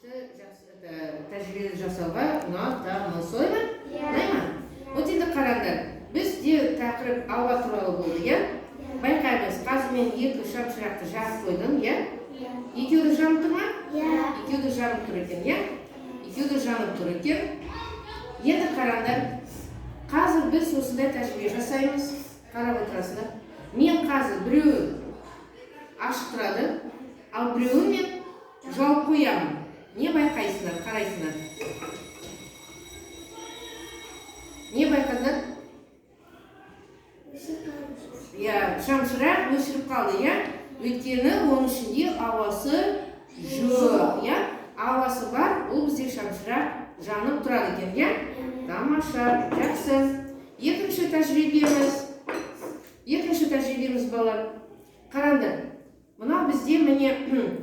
Күшті, жақсы, тәжірибе жасауға ұнатамыз, солай ма? Ұнай ма? Вот енді қараңдар, бізде тақырып ауа туралы болды, иә? Байқаймыз, қазір мен екі шамшырақты жағып қойдым, иә? Екеуі де жанып тұр ма? Екеуі де жанып тұр екен, иә? Екеуі де жанып тұр екен. Енді қараңдар, қазір біз осындай тәжірибе жасаймыз. Қарап отырасыңдар. Мен қазір біреуін ашық тұрады, ал біреуін мен жауып қоямын. Не байқайсыңдар, қарайсыңдар? Не байқадыңдар? Иә, шамшырақ өшіріп қалды, иә? Өйткені оның ішінде ауасы жоқ, иә? Ауасы бар, ол бізде шамшырақ жанып тұрады екен, иә? Тамаша, жақсы. Екінші тәжірибеміз. Екінші тәжірибеміз, балалар. Қараңдар. Мынау бізде, міне,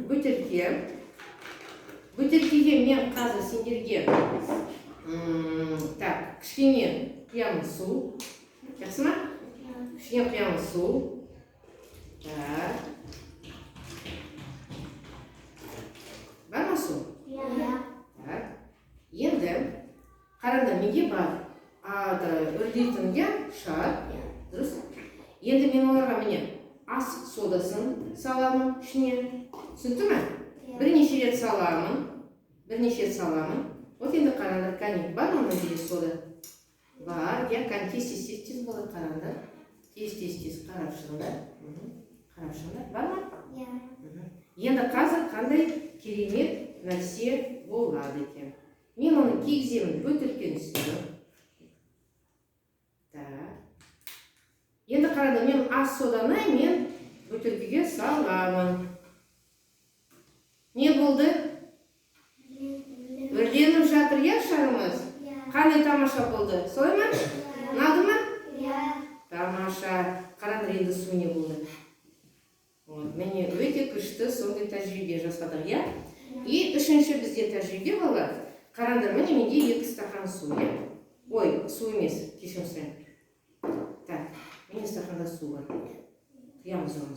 бөтелке. Бөтелкеге мен қазір сендерге так, кішкене құямын су. Жақсы ма? Кішкене құямын су. Так. Бар ма су? Так. Енді қараңдар, менде бар. Үрлейтін, иә, шар. Дұрыс. Енді мен оларға, міне, ас содасын саламын ішіне. Түсінікті ме? Бірнеше рет саламын. Бірнеше рет саламын. Вот енді қараңдар, кәне, бар ма мына жерде сода? Бар, иә, кәне, тез, тез, тез, тез болады, қараңдар. Тез, тез, тез қарап шығыңдар. Қарап шығыңдар. Бар ма? Енді қазір қандай керемет нәрсе болады екен. Мен оны кигіземін бөтелкенің үстіне. Так. Енді қараңдар, мен ас соданы мен бөтелкеге саламын. Не болды? Үрленіп жатыр, иә, шарымыз? Қандай тамаша болды? Солай ма? Ұнады ма? Тамаша. Қараңдар, енді су не болды? Вот, міне, өте күшті сондай тәжірибе жасадық, иә? И үшінші бізде тәжірибе, балалар. Қараңдар, міне, менде екі стақан су, иә? Ой, су емес, кешірім сұраймын. Так, міне, стақанда су бар. Құямыз оған.